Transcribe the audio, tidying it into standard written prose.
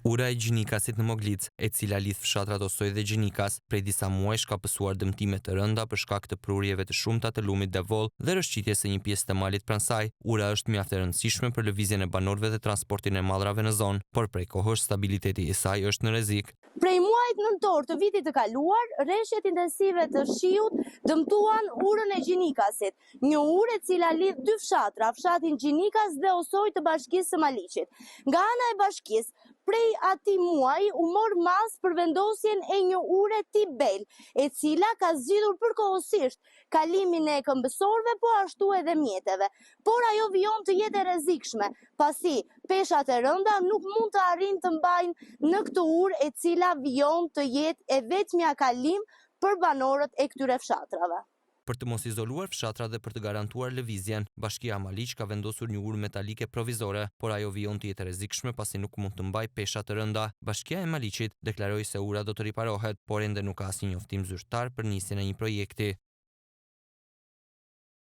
Ura e Gjinikasit në Moglicë, e cila lidh fshatrat Osoj dhe Gjinikas, prej disa muajsh ka pësuar dëmtime të rënda për shkak të prurjeve të shumta të lumit Devoll dhe rrëshqitjes së një pjesë të malit pranë saj. Ura është mjaft e rëndësishme për lëvizjen e banorëve dhe transportin e mallrave në zonë, por prej kohësh stabiliteti i saj është në rrezik. Prej muajit nëntor të vitit të kaluar, reshjet intensive të shiut dëmtuan urën e Gjinikasit, një urë e cila lidh dy fshatra, fshatin Gjinikas dhe Osoj të Bashkisë së Maliqit. Nga ana e bashkisë, prej atij muaji u mor masë për vendosjen e një ure tip bel, e cila ka zgjidhur përkohësisht kalimin e këmbësorëve po ashtu edhe mjeteve. Por ajo vijon të jetë e rrezikshme, pasi peshat e rënda nuk mund të arrijnë të mbajnë në këtë urë e cila vijon të jetë e vetmja kalim për banorët e këtyre fshatrave. Për të mos izoluar fshatrat dhe për të garantuar lëvizjen, Bashkia Maliq ka vendosur një urë metalike provizore, por ajo vijon të jetë e rrezikshme pasi nuk mund të mbajë pesha të rënda. Bashkia e Maliqit deklaroi se ura do të riparohet, por ende nuk ka asnjë njoftim zyrtar për nisjen e një projekti.